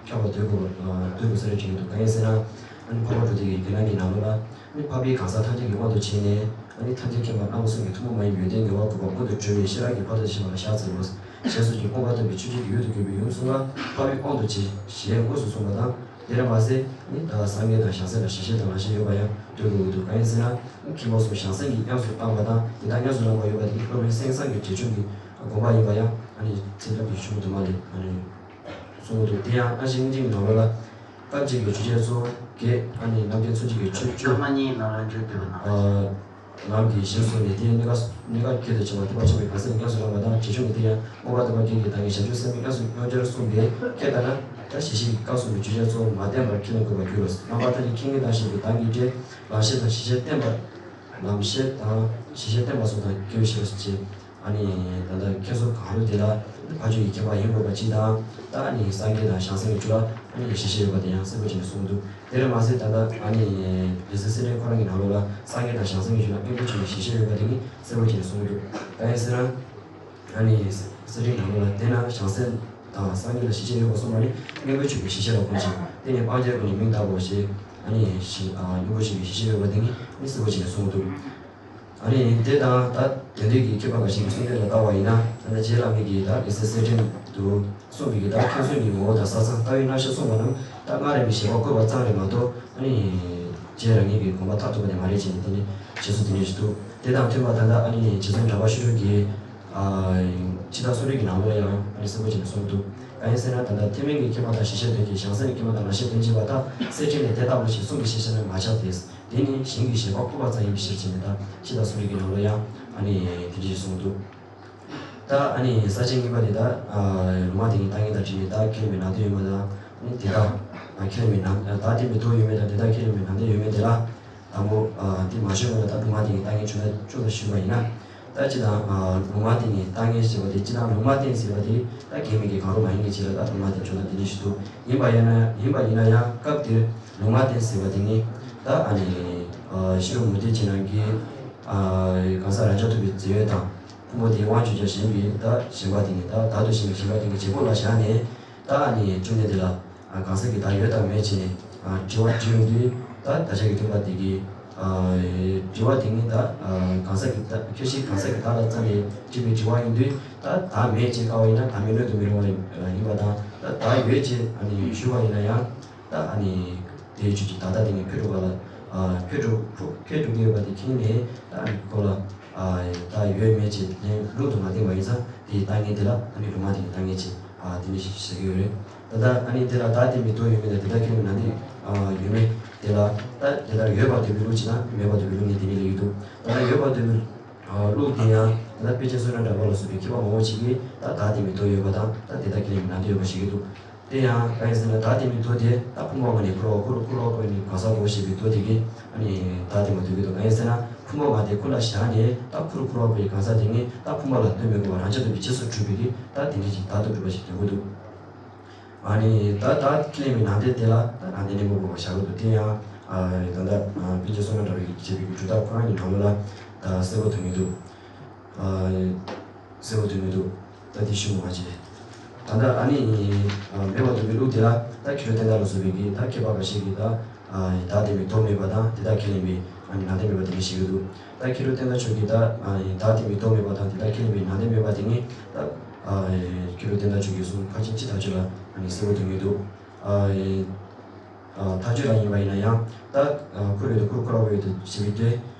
ཁྱབ་པ་འདོད་དགོས་འདོད་དགོས་ས་རེད་དྲན་གྱི་འདུག་གང་ཡིན་ཟེར་ན། ཨ་ནི་འཕགས་པ་སྤྲུལ་སྡེ་གི་རྒྱན་ལ་གི་ནང་ལོགས་ལ། ཨ་ནི་འཕགས་པའི་གང་ཟག་ཐམས་ཅད་ཀྱི་དབང་དུ་བྱས་ནས། ཨ་ནི་ཐམས་ཅད་མཁྱེན་པ་རྣམ་པ་གསུམ་གྱི་ཐུན་མོང་མ་ཡིན་པའི་ཡོན་ཏན་ངེས་པར་འགོག་པ་མངོན་དུ་གྲོལ་བའི་ཤེས་རབ་ཀྱི་ཕ་རོལ་ཏུ་ཕྱིན་པ་ལ་བཞག་ཟེར་རོ། ཞེས་སོགས་ཀྱི་སྤོབས་པ་བསྟན་པའི་ཆོས་ཅན་གྱི་ཡུལ་དུ་གྱུར་པའི་ཡུམ་གསུམ་ལ་འཕགས་པའི་དབང་དུ་བྱས་ཞེས་དངོས་སུ་གསུངས་པ་དང་། དེར་མ་ཟད་ནི་ད་སངས་རྒྱས་དང་བྱང་སེམས་ལ་གཞི་ཤེས་དང་ལམ་ཤེས་ཡོད་པ་ཡང་འདོད་དགོས་ཀྱི་འདུག་གང་ཡིན་ཟེར་ན། མཁྱེན་པ་གསུམ་བྱང་སེམས་ཀྱིས་དབྱངས་སུ་བཏང་བ་དང་། དེ་དག་དབྱངས་སུ་བླང་བ་ཡོད་པ་དེ་ནི་སློབ་དཔོན་སེང་བཟང་གི་རྗེ་བཙུན་གྱི་དགོངས་པ་ཡིན་པ་ཡང་ཨ་ནི་ཚེ་ཐབས་ཀྱི་ཤུགས་དུ་མ་ལས་ཨ་ནི་གསུང་གི་འདུག་དེ་ཡང་ཨ་ཞེ་སྙིང་རྗེ་གི་ནང་ལོགས་ལ། སྐབས་གཅིག་གི་ཆོས་ཅན་གཙོ་བོ་བརྒྱད། ཨ་ནི་རྣམ་མཁྱེན་མཚོན་བྱེད་ཀྱི་ཆོས་བཅུ། སྐར་མ་གཉིས་ནང་ལ་འཇུག་དགོས་པ་ན། ལམ་གྱི་གཞིར་བཟུང་ནས་དེའི་གནས་སྐབས་གནས་སྐབས་ཁྱད་དུ་བྱུང་བ་ཐེག་པ་ཆེན་པོའི་གང་ཟག་གིས་ཉམས་སུ་བླངས་པ་དང་། རྗེ་བཙུན་གྱིས་དེ་ཡང་མངོན་པ་དམ་པ་བརྒྱད་ཀྱི་བདག་ཉིད་ཞབས་ཞུ་སེམས་དཔའི་དབྱངས་སུ་དབྱངས་འཆར་གསུངས་པས་ཁྱད་ལྟར་ན། ད་གཞི་ཤེས་ཀྱི་སྐབས་གསུམ་གྱི་ཆོས་ཅན་གཙོ་བོ་མ་བསྟན་པར་ཁས་ལེན་དགོས་པར་འགྱུར་རོ། རྣམ་པར་ཐར་གྱི་མཁས་དབྱིངས་དང་ཞེན་པའི་གདངས་ཀྱིས་འགྲེལ། ལམ་ཤེས་དང་གཞི་ཤེས་བསྟན་པ། ལམ་ཤེས་དང་གཞི་ཤེས་བསྟན་པ་སོགས་དང་སྐྱེ་བོའི་ཤེས་པ་སོགས་ཀྱིས། ཨ་ནི་ད་ལྟ་ཁྱེད་ཚོ་གང་རུང་དེ་ལ་ཕ་ཆོས་ཀྱི་ཁྱད་པར་ཡིན་དགོས་པ་གཅིག་དང་། ད་ཨ་ནི་སངས་རྒྱས་དང་བྱང་སེམས་ཀྱི་རྒྱུད་ལ་ཨ་ནི་གཞི་ཤེས་ཡོད་པ་དེ་ཡང་གསལ་པོ་བྱས་ནས་གསུངས་འདུག་དེར་མ་ཟད་ད་ལྟ་ཨ་ནི་ལེ་ཚན་གསེར་ཕྲེང་ཁོ་རང་གི་ནང་ལོགས་ལ་སངས་རྒྱས་དང་བྱང་སེམས་ཀྱི་རྒྱུད་ལ་གཉེན་པོ་ཆོས་ཀྱི་གཞི་ཤེས་ཡོད་པ་དེ་ནི་གསལ་པོ་བྱས་ནས་གསུངས་འདུག་གང་ཡིན་ཟེར་ན། ཨ་ནི་གསེར་ཕྲེང་ནང་ལོགས་ལ་དེས་ན་བྱང་སེམས་དང་སངས་རྒྱས་ལ་གཞི་ཤེས་ཡོད་པར་གསུངས་པ་ནི་གཉེན་པོ་ཆོས་ཀྱི་གཞི་ཤེས་ལ་གོ་ཅིང་། དེ་ནི་སྤང་བྱའི་སྒོ་ནས་མིང་བཏགས་པའོ་ཞེས་ཨ་ནི་གཉེན་པོ་ཆོས་ཀྱི་གཞི་ཤེས་ཡོད་པ་དེ་ནི་གསལ་པོ་བྱས་ནས་གསུངས་འདུག་ཨ་ནི་དེ་དང་ད་དེ་འདྲའི་གི་མཁས་པ་འགའ་ཞིག་གི་གསུང་དོན་ལ་བལྟ་བ་ཡིན་ན། ད་ལྟ་རྗེ་བླ་མའི་གི་ད་ལེ་ཚན་གསེར་ཕྲེང་དུ་གསུངས་པའི་གི་ད་མཁྱེན་གསུམ་གྱི་ངོ་བོ་དང་ས་མཚམས་ལྟ་བའི་རྣམ་གཞག་གསུངས་པ་རྣམས་ད་སྔར་རེ་མའི་བཞེད་པ་བཀོད་པ་ཙམ་རེད་མ་གཏོགས། ཨ་ནི་རྗེ་རང་ཉིད་ཀྱི་དགོངས་པ་མཐར་ཐུག་པ་དེ་མ་རེད་ཅེས་ནས། དེ་ནི་རྗེ་བཙུན་དེ་འདྲ་ཞིག་འདུག་དེ་དང་མཐུན་པ་ད་ལྟ་ཨ་ནི་རྗེ་བཙུན་གྲགས་པ་ཆོས་དྲུག་གི་ཕྱི་དང་གསུང་རིག་གི་ནང་ལོགས་ཡང་ཨ་ནི་གསལ་པོ་བྱས་ནས་གསུངས་འདུག་གང་ཡིན་ཟེར་ན། ད་ལྟ་ཐེག་དམན་གྱི་མཁྱེན་པ་དང་གཞི་ཤེས་དོན་གྱིས་བྱང་སེམས་ཀྱི་མཁྱེན་པ་དང་ལམ་ཤེས་དོན་བྱེད་པ་དག་གསེར་ཕྲེང་ལས་དེ་ལྟ་བུ་ཞེས་གསུང་གི་ཤེས་བྱ་ནི་མ་ཁྱབ་སྟེ། དེ་ནི་གཞན་གྱི་བཞེད་པ་བཀོད་པ་ཙམ་ཡིན་པའི་ཕྱིར་ཅེས་ནས། ད་ཕྱི་དང་གསུང་རིག་གི་ནང་ལོགས་ཡང་ཨ་ནི་དེ་འདྲ་ཞིག་གསུངས་འདུག་ད་ཨ་ནི་ས་བཅད་གཉིས་པ་དེ་ད་ལུང་མ་བསྟན་གྱི་ལྟ་ངན་དང་འབྲེལ་ནས་ད་ཁས་ལེན་པའི་ནང་དོན་ཡོད་མེད་དང་། ཨ་ནི་དེ་དག་ཁས་ལེན་པའི་ནང་ད་བསྟན་པའི་དོན་ཡོད་མེད་དང་། དེ་དག་ཁས་ལེན་པའི་ནང་དོན་ཡོད་མེད་དེ་ལ། དང་པོ་དེ་མ་ཞུས་པ་ལ་ད་ལུང་མ་བསྟན་གྱི་ལྟ་ངན་བྱུང་ན་ཅུང་ཟད་ཞུས་པ་ཡིན་ན། ད་སྤྱིར་བཏང་ལུང་མ་བསྟན་གྱི་ལྟ་ངན་ཟེར་བ་དེ། སྤྱིར་བཏང་ལུང་མ་བསྟན་ཟེར་བ་དེ་ད་གེགས་མེད་ཀྱི་གང་རུང་མ་ཡིན་གྱི་ཕྱིར་ལ། ད་ལུང་མ་བསྟན་བྱུང་ན་དེ་འདྲ་ཞིག་འདུག་ཡིན་པ་ཡིན་ན་ཡིན་པ་ཡིན་ན་ཡང་སྐབས་དེར་ལུང་མ་བསྟན་ཟེར་བ་དེ་ནི་ད་ཨ་ནི་ཤེས་རབ་མུ་སྟེགས་ཅན་རྣམས་ཀྱིས་གང་ཟག་རང་རྐྱ་ཐུབ་པའི་རྫས་ཡོད་དང་། ཕུང་པོ་དེའི་དབང་བྱས་ཀྱང་ཞེན་པའི་ད་ཞེན་པ་དེ་ནི། ད་བདག་ཏུ་ཞེན་པའི་ཞེན་པ་དེ་ནི་བྱེད་པོ་ལ་བཞག་ནས། ད་ཨ་ནི་བཅོམ་ལྡན་འདས་ལ་གང་ཟག་གི་བདག་ཡོད་དམ་མེད་ཅེས་ནས་དྲི་བ་དྲིས་ཡོང་དུས། ད་བདག་ཅག་གི་སྟོན་པ་དེ་གིས་དྲི་བ་དེ་ནི་ད་གང་ཟག་གི་བདག་ཁྱོད་ཤི་གང་ཟག་གི་བདག་ལ་བརྩམས་ནས་དྲིས་པའི་དྲི་བ་ཡིན་དུས། ད་བདག་མེད་ཅེས་བཀག་པ་ཡིན་ན་བདག་མེད་བློས་བཏང་མི་རུང་བ་ཡིན་པ་དང་། ད་བདག་ཡོད་ཅེས་ཨ་ནི་ཞུ་བ་ཡིན་ན་ཡང་། ད་ཨ་ནི་དེའི་རྒྱུད་ཀྱི་བདག་ལྟ་དེ་ནི་འཕེལ་འགྲོ་བ་ལ་འཕེལ་འགྲོ་འཕེལ་འགྲོ་གི་ཡོད་པ་དེ་མཁྱེན་ནས། ད་ཨ་ནི་ཁོ་ལ་བདག་ཡོད་མེད་ཅེས་ལན་ལུང་དུ་མ་བསྟན་པ་ཡིན་ཙང་། དེའི་ལྟ་ངན་དེ་ལ་ཨ་ནི་ལུང་མ་བསྟན་གྱི་ལྟ་ངན་ཅེས་དེ་ནི་ཞེས་བྱ་གི་ཡོད་རེད། ད་ལྟ་ཨ་ནི་དེ་ལ་བདག་བསྟན་པའི་དོན་ཡོད་མེད་དང་། དེ་ལྟར་ཁས་ལེན་པའི་ནང་དོན་ཡོད་མེད་དེ་ལ། ད་དེ་ལྟར་ཡོད་པར་འདོད་པའི་ལུགས་ཅིག་དང་། མེད་པར་འདོད་པའི་ལུགས་གཉིས་དེ་ནི་སླེབས་ཀྱི་འདུག་ད་ལྟ་ཡོད་པར་འདོད་པའི་ལུགས་དེ་ཡང་ད་ལྟ་དཔེ་ཅན་བསོད་ནམས་གྲགས་པ་ལ་སོགས་པའི་མཁས་པ་མང་པོ་ཅིག་གིས་ད་བདག་བསྟན་པའི་དོན་ཡོད་པ་དང་། ད་དེ་ལྟར་ཁས་ལེན་པའི་ནང་དོན་ཡོད་པ་བཤད་ཀྱི་འདུག་དེ་ཡང་གང་ཡིན་ཟེར་ན། བདག་བསྟན་པའི་དོན་དེ་ད་ཕུང་པོ་ལྔ་ནས་འཁོར་བ་འཁོར་འཁོར་བ་ཀུན་ནས་གང་ཟག་གོ་ཞེས་པའི་དོན་དེ་གིས་ཨ་ནི་བདག་བསྟན་པ་འདོད་ཀྱི་འདུག་གང་ཡིན་ཟེར་ན། ཕུང་པོ་ལྔ་དེ་ཁོ་ན་བཞག་ནས་ད་འཁོར་འཁོར་བ་ཀུན་གྱི་གང་ཟག་དེ་ངས་ད་ཕུང་པོ་ལ་ལྟོས་མི་དགོས་པར་རང་རྐྱ་ཐུབ་པའི་རྗེས་སུ་གྲུབ་པའི་གི་ད་དེ་འདྲ་ཅིག་བདག་ཏུ་གྲུབ་པ་ཞིག་འདོད་ཀྱི་འདུག་ཨ་ནི་ད་ད་ཁས་ལེན་པའི་ནང་དེ་དེ་ལ་ད་ནང་དེ་གླེང་མོ་དགོས་པ་བཞག་གི་འདུག་དེ་ཡང་ཨ་ད་ལྟ་ཨ་པཎ་ཆེན་བསོད་ནམས་གྲགས་པས་བྱས་པའི་གྲུབ་མཐའ་ཁོ་རང་གི་ནང་ལོགས་ལ་ད་གསལ་པོ་ཐོན་གྱི་འདུག་ཨ་གསལ་པོ་ཐོན་གྱི་འདུག་ད་དེ་ཞུ་མ་བྱེད། ད་ལྟ་ཨ་ནི་ཨ་མེད་པར་འདོད་པའི་ལུགས་དེ་ལ་ད་ཁྱོད་བསྟན་དགྲ་ལ་སོགས་པའི་གི་ད་མཁས་པ་འགའ་ཤས་ཀྱིས་ད་ཨ་བདག་བསྟན་པའི་དོན་མེད་པ་དང་དེ་དག་ཁས་ལེན་པའི་ཨ་ནི་ནང་དོན་མེད་པ་དེ་ངས་བཤད་ཀྱི་འདུག་ད་མཁས་གྲུབ་བསྟན་དགྲ་མཆོག་གིས་ད་ཨ་ནི་བདག་བསྟན་པའི་དོན་མེད་པ་དང་དེ་དག་ཁས་ལེན་པའི་ནང་དོན་མེད་པ་དེ་ངས་ད་ཨ་མཁས་གྲུབ་བསྟན་དགྲ་མཆོག་གིས་གསུངས། ཕར་ཕྱིན་ཅི་ཐག་ཆོད་ལ་ཨ་ནི་གསལ་པོ་ཐོན་གྱི་འདུག་ཨ་ཨ་ཐག་ཆོད་ལ་ཡིན་པ་ཡིན་ན་ཡང་ད་ཨ་ཁུར་ཡོད་དོ་ཁུར་ཁུར་བ་ཡོད་དོ་ཞེས་པའི་དེ་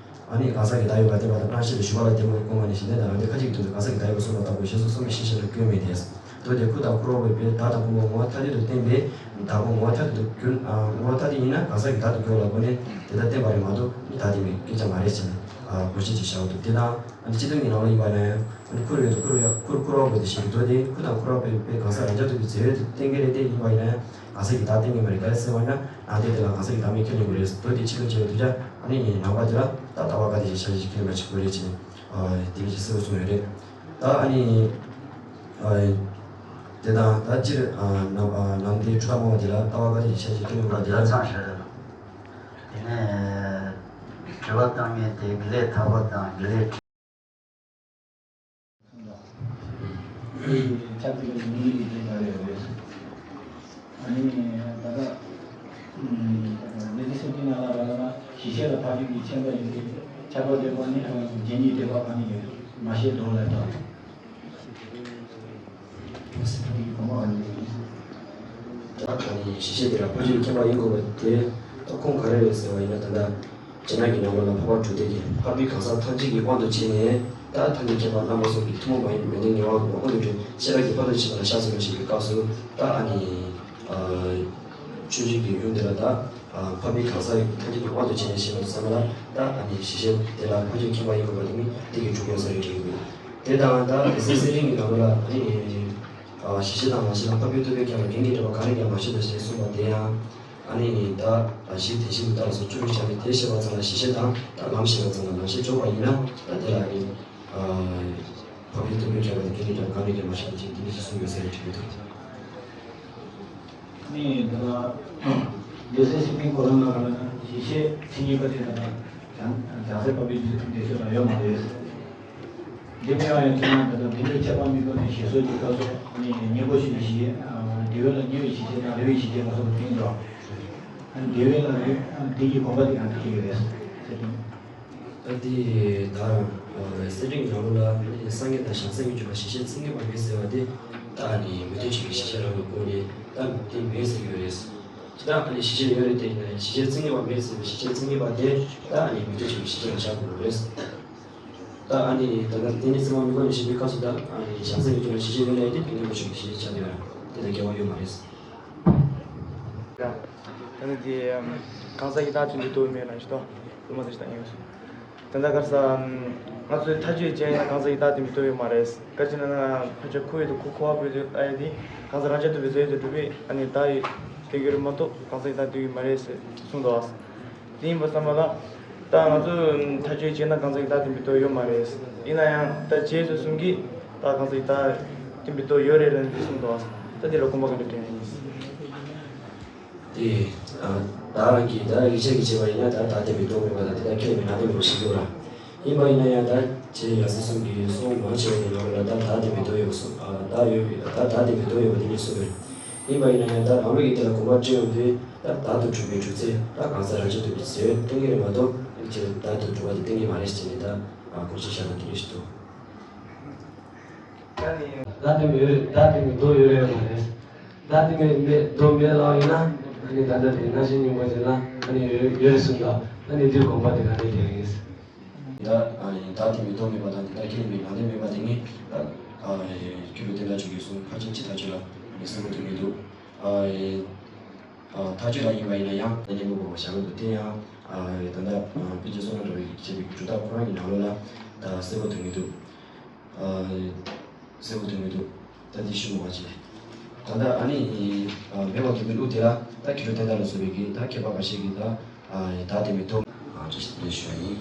ཨ་ནི་གང་ཟག་གི་བདག་ཡོད་པར་བསྟན་པ་དང་སྤྲང་ཕྱིར་ཞུ་བ་ལ་བརྟེན་པར་དགོངས་པ་ནི་ཞེས་ནས་དང་རང་དོན་ཁ་ཅིག་གི་དོན་དུ་གང་ཟག་གི་བདག་ཡོད་པར་གསུངས་པ་ལྟ་བུ་ཞེས་སོགས་གསུངས་པའི་ཤེས་བྱ་ལ་བཀོད་མེད་དེ། མདོ་དེ་ཁུ་དང་ཁུར་བ་ཡོད་པའི་བདག་དང་ཁུར་བ་ངོ་བོ་ཐ་དད་དུ་བསྟན་པས་བདག་པོ་ངོ་བོ་ཐ་དད་དུ་གྱུར་ཨ་ངོ་བོ་ཐ་དད་ཡིན་ན་གང་ཟག་གི་བདག་ཏུ་གྱུར་ལ་གོ་ནས་དེ་ལྟར་བསྟན་པ་རེད་མ་གཏོགས་ནི་བདག་བསྟན་པའི་སྐད་ཆ་མ་རེད་ཅེས་ནས་ཨ་གོ་ཤེས་ཀྱི་བྱ་བ་འདུག་དེ་དང་ཨ་ནི་སྤྱི་དོན་གྱི་ནང་ལ་ཡིན་པ་ན་ཡང་ཨ་ནི་ཁུར་ཡོད་དོ་ཁུར་ཡོད་ཁུར་ཁུར་བ་དགོས་ཏེ་ཞེས་པའི་མདོ་དེ་ཁུ་དང་ཁུར་བ་ཡོད་པའི་གང་ཟག་རང་རྐྱ་ཐུབ་པའི་རྫས་ཡོད་དུ་བསྟན་གྱི་རེད། དེ་ཡིན་པ་ཡིན་ན་ཡང་གང་ཟག་གི་བདག་བསྟན་གྱི་མ་རེད། ག་རེ་ཟེར་བ་ན་ནང་དོན་དེ་ལ་གང་ཟག་གི་བདག་མེད་ཁས་ལེན་དགོས་རེད། མདོ་དེ་ཕྱི་དོན་བྱས་པའི་དུས་ཀྱང་ཨ་ནི་ནང་པ་དེ་ལ་ད་ལྟ་བ་ག་དེ་ཞིག་བྱ་ཞིག་ཁས་ལེན་པ་ཞིག་དགོས་རེད་ཅེས་ནས་ཨ་དེ་ནི་ཞིག་གསལ་པོ་གསུངས་ཡོད་རེད། ད་ཨ་ནི་ཨ་དེ་དང་ད་སྤྱིར་ཨ་ནང་ཨ་ནང་དེའི་གྲུབ་མཐའ་སྨྲ་བ་དེ་ལ་ལྟ་བ་ག་དེ་ཞིག་བྱ་ཞིག་ཁས་ལེན་དགོས་པ་དེ་ལ། ཆ་ཚང་ཞེས་རེད། དེ་ནས་དྲི་བ་བཏང་མཁན་དེ་དགེ་ལེགས་ཐར་པ་དང་དགེ་ལེགས། ཆབ་སྲིད་ཀྱི་མི་ཡིན་པའི་རྒྱུ་མ་རེད་རེད། ཨ་ནི་ད་ལྟ་ལས་ཀྱི་སེམས་ཀྱི་ནང་ལ་ར་ལ་ན་གཞི་ཤེས་ལ་ཕ་རྒྱུད་ཀྱི་ཆེན་པོ་ཡིན་ཏེ་ཁྱབ་པ་འདོད་པ་ནི་རྗེས་ཉིད་འདོད་པ་གང་ཡིན་མ་ཤེས་མདོ་ལས་དང་། ད་ཨ་ནི་གཞི་ཤེས་དེ་ལ་ཕ་རྒྱུད་ཀྱི་ཁྱད་པར་ཡིན་དགོས་པ་དེ་ད་ཁུངས་ག་རེ་རེད་ཟེར་བ་ཡིན་ན་ད་ལྟ། རྗེས་གནང་གི་ནང་ལོགས་ལ་འཕགས་པ་དྲུག་སྡེ་གིས་འཕགས་པའི་གང་ཟག་ཐམས་ཅད་ཀྱི་དབང་དུ་བྱས་ནས་ད་ཐམས་ཅད་མཁྱེན་པ་རྣམ་པ་གསུམ་གྱི་ཐུན་མོང་མ་ཡིན་པའི་མི་ལྡན་ངེས་པ་དབང་དུ་བྱས་ཤེས་རབ་ཀྱི་དཔལ་དུ་ཕྱིན་པ་ལ་ཕྱག་འཚལ་ལོ་ཞེས་པའི་སྐབས་སུ་ད་ཨ་ནི་ཆོས་བཞིན་གྱི་ཡུམ་དེ་ལ་ད་འཕགས་པའི་གང་ཟག་ཐམས་ཅད་ཀྱི་དབང་དུ་བྱས་ནས་ཞེས་པ་ཙམ་ལ་ད་ཨ་ནི་གཞི་ཤེས་དེ་ལ་ཕ་རྒྱུད་མཁྱེན་པ་ཡིན་དགོས་པ་དེ་ནི་དེ་གིས་གྲུབ་ཡོད་ས་རེད་དྲན་གྱི་འདུག་དེ་དང་ད་སྡེ་སྲིད་སེང་གེ་གི་ནང་ལོགས་ལ་ཨ་ནི་གཞི་ཤེས་དང་ལམ་ཤེས་དང་འཕགས་པའི་རྟོགས་པའི་ཁྱད་པར་རྒྱན་གྱི་འགྲེལ་པ་གང་ལས་ཀྱང་མ་ཤེས་སོ་ཞེས་གསུངས་པ་དེ་ཡང་། ཨ་ནི་ད་གཞི་དེ་བཞིན་དུ་ལྟ་ལ་སོགས་བཅུ་དྲུག་སྦྱར་ནས་དེ་ཤེས་པ་ཙམ་ལ་གཞི་ཤེས་དང་ད་ལམ་ཤེས་པ་ཙམ་ལ་ལམ་ཤེས་འཇོག་པ་ཡིན་ན་ད་དེ་ལ་ཨ་ནི་འཕགས་པའི་རྟོགས་པའི་ཁྱད་པར་དེ་ག་ནས་ཀྱང་ག་ནས་ཀྱང་མ་ཤེས་པ་ཅིག་དེ་འདྲ་ཞིག་གསུངས་ཡོད་ས་རེད་དྲན་གྱི་འདུག་ནི་ད་ལྟ་སྡེ་སྲིད་སེང་གེ་གོ་རམས་ལ་ག་ལ་ན་གཞི་ཤེས་མཚན་ཉིད་པ་དེ་ད་ལྟ་བྱང་བྱང་སེམས་འཕགས་པའི་རྒྱུད་སྡེ་ཚོ་ལ་ཡོད་མ་རེད། འདི་མི་ཡང་ཡང་ཁྱེད་རང་ད་ལྟ་འདི་འདྲའི་ཁྱད་པར་མི་འདུག་ནས་ཞེས་སོགས་ཀྱི་སྐབས་སུ་ནི་ཉེ་པོ་ཞིག་གི་ཞི་བདེ་བའི་ལ་ཉེ་བའི་ཞི་བདེ་དང་རེ་བའི་ཞི་བདེ་ལ་སོགས་པ་བསྟན་འགྲོ། འདི་བའི་ལ་འདི་གི་དགོངས་པ་འདི་གང་འདྲ་ཞིག་རེད་ཟེར་དུས། ད་འདི་ད་སེ་འབྲིང་ནང་ལོགས་ལ་སངས་རྒྱས་དང་བྱང་སེམས་ཀྱི་སྤྱོད་པ་གཞི་ཤེས་མཚན་ཉིད་པ་མེད་ཟེར་བ་དེ་ད་ནི་མུ་སྟེགས་ཆོས་ཀྱི་གཞི་ཤེས་རང་གི་སྒོ་ནས་ད་དེ་མེད་ཟེར་གྱི་ཡོད་རེད། ད་ཨ་ནི་གཞི་ཤེས་ཡོད་རེད་དེ་ཡིན་ན་གཞི་ཤེས་མཚན་ཉིད་པ་མེད་ཟེར་བའི་གཞི་ཤེས་མཚན་ཉིད་པ་དེ་ད་ཨ་ནི་མུ་སྟེགས་ཆོས་ཀྱི་གཞི་ཤེས་ལ་བཞག་དགོས་རེད། ད་ཨ་ནི་ད་ལྟ་དེ་ནི་ཚད་མ་དངོས་པོ་ནས་བཤད་པའི་སྐབས་སུ་ད་ཨ་ནི་བྱང་སེམས་ཀྱི་སྐྱོན་ལ་གཞི་ཤེས་ཡོད་ན་ཡང་དེ་དོན་དངོས་པོ་ཆོས་ཀྱི་གཞི་ཤེས་ཆགས་བསྡད་ཡོད་ར་དེ་ལ་འགལ་བ་ཡོད་མ་རེད། ད་ནི་དེ་གང་ཟག་གི་བདག་དེ་འདི་ལྟོས་མེད་ན་ཞུ་དོ། དུ་མ་དེ་ཞིག་ད་ངེས་སོ། ད་ལྟ་གར་ས་ང་ཚོའི་ཐག་གཅོད་བྱས་ཡིན་ན་གང་ཟག་གི་བདག་དེ་མི་ལྟོས་ཡོད་མ་རེད། ག་ཅི་ན་ན་ཕལ་ཆེར་ཁུ་ཡོད་དུ་ཁུ་ཁུ་བ་པོ་ཡོད་དུ་ཨ་ཡེ་དེ་གང་ཟག་རང་རྐྱ་ཐུབ་པའི་རྫས་ཡོད་དུ་གྲུབ་པའི་ཨ་ནི་བདག་ཡོད་དེ་གྱུར་མ་གཏོགས་གང་ཟག་གི་བདག་དེ་ཡོད་མ་རེད་ཟེར་གསུངས་འདུག་ཨ། དེ་ཡིན་པ་བསམ་པ་ལ། ད་ང་ཚོས་ཐག་གཅོད་བྱས་ན་གང་ཟག་གི་བདག་དེ་མི་ལྟོས་ཡོད་མ་རེད། ཡིན་ན་ཡང་ད་རྗེས་སུ་གསུམ་གྱིས་ད་གང་ཟག་གི་བདག་དེ་མི་ལྟོས་ཡོད་རེད་ལབ་ནས་གསུངས་འདུག་ད་དེ་ལ་དགོངས་པ་ག་འདྲ་དྲན་ཡིན། དེ་ད་རང་གིས་ད་ཡིག་ཆ་གིས་བྱས་པ་ཡིན་ན་ད་བདག་དེ་མི་ལྟོས་མེད་པ་དང་དེ་དག་ཁས་ལེན་པའི་ནང་དོན་མེད་པ་ཞིག་ཡོད་ར། ཡིན་པ་ཡིན་ན་ཡང་ད་ཁྱེད་ཡང་སྲིད་གསུམ་གྱིས་གསུང་མང་ཆེ་བ་དེ་ནང་ལ་ད་བདག་དེ་མི་ལྟོས་ཡོད་པ་གསུངས། ཨ་བདག་ཡོད་ད་བདག་དེ་མི་ལྟོས་ཡོད་པ་དེ་ནས་གསུངས་ཡོད། ཡིན་པ་ཡིན་ན་ཡང་ད་རང་ལུགས་ཀྱི་དེ་ལ་དགོངས་པ་བཀྲལ་ཡོང་དུས་ད་བདག་ཏུ་གྲུབ་པའི་གྲུབ་ཚད་ད་གང་ཟག་རང་རྐྱ་ཐུབ་པའི་རྫས་ཡོད་བསྟན་གྱི་རེད་མ་གཏོགས་ཁྱེད་བདག་ཏུ་གྲུབ་པ་དེ་བསྟན་གྱི་མ་རེད་ཟེར་ནས་ད་ཨ་ཁོ་ཚོས་བཤད་པ་དེ་འདྲ་ཞིག་འདུག་བདག་དེ་མི་ཡོད་བདག་དེ་མི་ལྟོས་ཡོད་རེད་མ་རེད། བདག་དེ་མི་མེད་ལྟོས་མེད་ལབ་ཡིན་ན་ཨ་ནི་ད་ལྟ་དེ་རྣམ་ཤེས་སྙོམས་པོ་ཅན་ལ་ཨ་ནི་ཡོད་ཡོད་རེད་གསུངས་ད་ཨ་ནི་འདིར་དགོངས་པ་དེ་ག་ནས་དེ་ཡིན། ད་ཨ་ནི་བདག་དེ་མི་ལྟོས་མེད་པ་དང་དེ་ལྟར་ཁས་ལེན་པའི་ནང་དོན་མེད་པ་དེ་ངས་ད་ཨ་ནི་ཁྱོད་རང་བསྟན་དགྲ་ཆོས་ཀྱི་གསུང་ཕར་ཕྱིན་ཅི་ཐག་ཆོད་ལ་ཨ་ནི་གསལ་པོ་ཐོན་གྱི་འདུག་ཨ་ནི་ཨ་ཐག་ཆོད་ལ་ཡིན་པ་ཡིན་ན་ཡང་ད་གླེང་མོལ་དགོས་པ་བཞག་གི་འདུག་དེ་ཡང་ཨ་ནི་ད་ལྟ་ཨ་པཎ་ཆེན་བསོད་ནམས་གྲགས་པས་བྱས་པའི་གྲུབ་མཐའ་ཁོ་རང་གི་ནང་ལོགས་ལ་ད་གསལ་པོ་ཐོན་གྱི་འདུག་ཨ་གསལ་པོ་ཐོན་གྱི་འདུག་ད་འདི་ཞུ་མ་བྱེད། ད་ལྟ་ཨ་ནི་ཨ་མེད་པར་འདོད་པའི་ལུགས་དེ་ལ་ད་མཁས་གྲུབ་བསྟན་དགྲ་ལ་སོགས་པའི་གི་ད་མཁས་པ་འགའ་ཤས་ཀྱིས་ད་ཨ་བདག་དེ་མི་ལྟོས། ཨ་བཀྲ་ཤིས་བདེ་ལེགས་ཞུ་བ་ཡིན།